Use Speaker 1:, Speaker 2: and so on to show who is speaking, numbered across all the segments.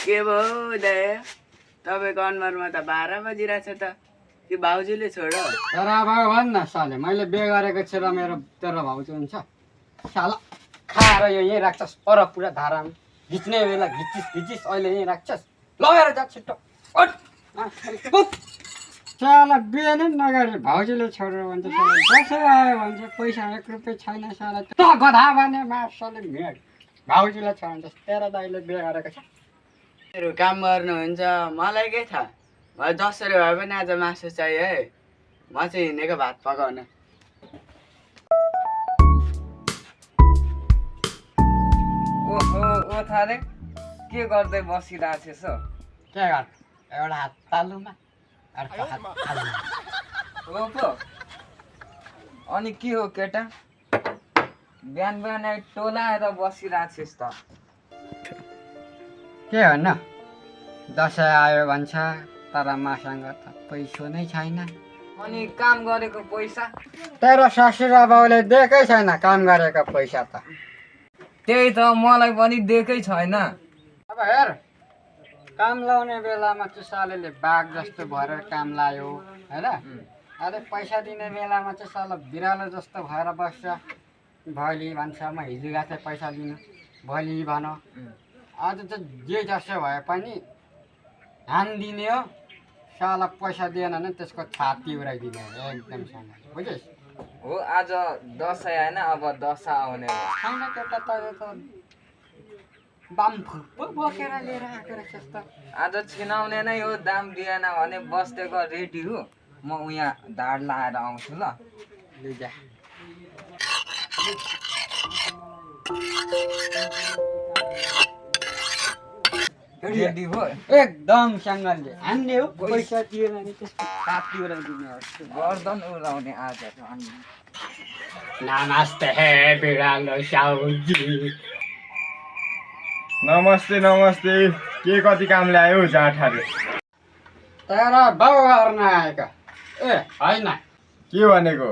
Speaker 1: के भयो दया तपाईँको अनुहारमा त 12 बजिरहेछ त कि भाउजूले छोड
Speaker 2: तर अब भन् न साले मैले बिहे गरेको छु र मेरो तेरो भाउजू हुन्छ साला खाएर यो यहीँ राख्छस् पर पुरा धारामा घिच्ने बेला घिचिस अहिले यहीँ राख्छस् लगेर जा छिट्टो उठ। साला बिहे नै नगरे भाउजूले छोडेर भन्छ साला दसैँ आयो भन्छ पैसा 1 रुपियाँ छैन साला त गधा भने मासले मेड भाउजूले छोड्छस् तेरो दाइले बिहे गरेको छ
Speaker 1: मेरो काम गर्नुहुन्छ मलाई के थाहा मलाई जसरी भए पनि आज मासु चाहियो है म चाहिँ हिँडेको भात पकाउन ओहो ओ थारे के गर्दै बसिरहेछस्
Speaker 2: के गर्नु एउटा हात तालुमा अर्को हात तालुमा
Speaker 1: हो पो अनि के हो केटा बिहान बिहान टोलाएर बसिरहेछस् त
Speaker 2: के भन्न दसैँ आयो भन्छ तर मसँग त पैसो नै छैन
Speaker 1: अनि काम गरेको पैसा
Speaker 2: तेरो ससुरा बाउले दिएकै छैन काम गरेको पैसा त
Speaker 1: त्यही त मलाई पनि दिएकै छैन
Speaker 2: अब हेर काम लाउने बेलामा चाहिँ सालेले बाघ जस्तो भएर काम लायो होइन अझै पैसा दिने बेलामा चाहिँ साला बिरालो जस्तो भएर बस्छ भोलि भन्छ म हिजो गएको थिएँ पैसा दिनु भोलि भन आज चाहिँ जे जसो भए पनि हानिदिने हो साला पैसा दिएन भने त्यसको छाती उडाइदिने हो एकदमसँग बुझिस्
Speaker 1: हो आज दसैँ होइन अब दशा आउने हो
Speaker 2: छैन केटा तैँले त बाम फुप्पो बोकेर लिएर आएको रहेछस् त
Speaker 1: आज छिनाउने नै हो दाम दिएन भने बस्देको रेडी हो म यहाँ धाड लाएर आउँछु ल
Speaker 2: लिजा
Speaker 1: रेडी हो
Speaker 2: एकदम सँगले हान्ने हो पैसा दिएन भने त्यसको छाती उडाइदिने हो
Speaker 1: गर्दन उडाउने आज त अनि
Speaker 2: नमस्ते बिरालो साउजी
Speaker 3: नमस्ते नमस्ते के कति काम ल्यायो जाठाले
Speaker 2: तर बाउ गर्न आएका ए होइन
Speaker 3: के भनेको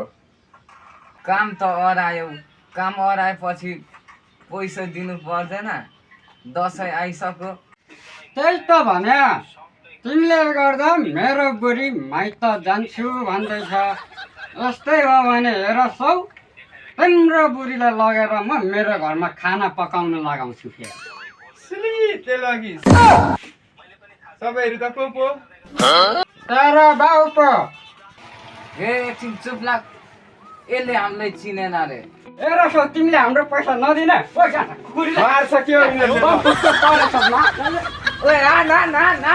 Speaker 1: काम त अरायो काम अराएपछि पैसा दिनु पर्दैन दसैँ आइसक्यो
Speaker 2: त्यही त भने तिमीले गर्दा मेरो बुढी माइत जान्छु भन्दैछ जस्तै हो भने हेर सौ तिम्रो बुढीलाई लगेर म मेरो घरमा खाना पकाउन लगाउँछु फेरि
Speaker 3: त्यही लागि सबैहरू त को पो
Speaker 2: तर बाउ पो
Speaker 1: ए एकछिन चुप लाग यसले हामीलाई चिनेन रे
Speaker 2: हेर सौ तिमीले हाम्रो पैसा नदिने
Speaker 3: मार्छ के हो यिनीहरूले त?
Speaker 2: परेछ
Speaker 1: ओए ना ना ना ना